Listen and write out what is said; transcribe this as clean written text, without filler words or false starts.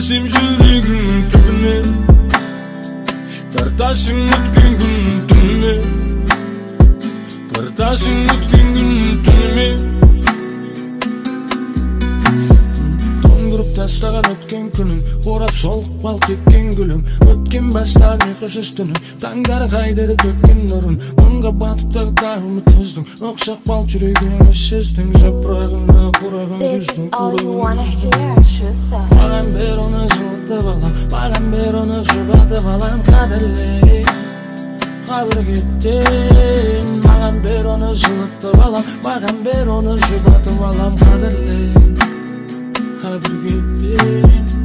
Кірсем жүрегіңнің түбіне, тартасың өткен күн түніме, тартасың өткен күн түніме. Тоңдырып тастаған өткен күнім, қурап солып қалып кеткен гүлім. Өткен бастар ұйқысыз түнім, таңдары қайда деп төккен нұрын. Мұңға батып тағы үміт үздім, ұқсап қалып жүрегіме сіздің жапырағына қураған This is күздің. all you wanna hear, Schuster. Маған бер оны, жылытып алам, маған бер оны, жұбатып алам, қадірлей қабір кеткен. Маған бер оны, жылытып алам, маған бер оны, жұбатып алам, қадірлей қабір кеткен.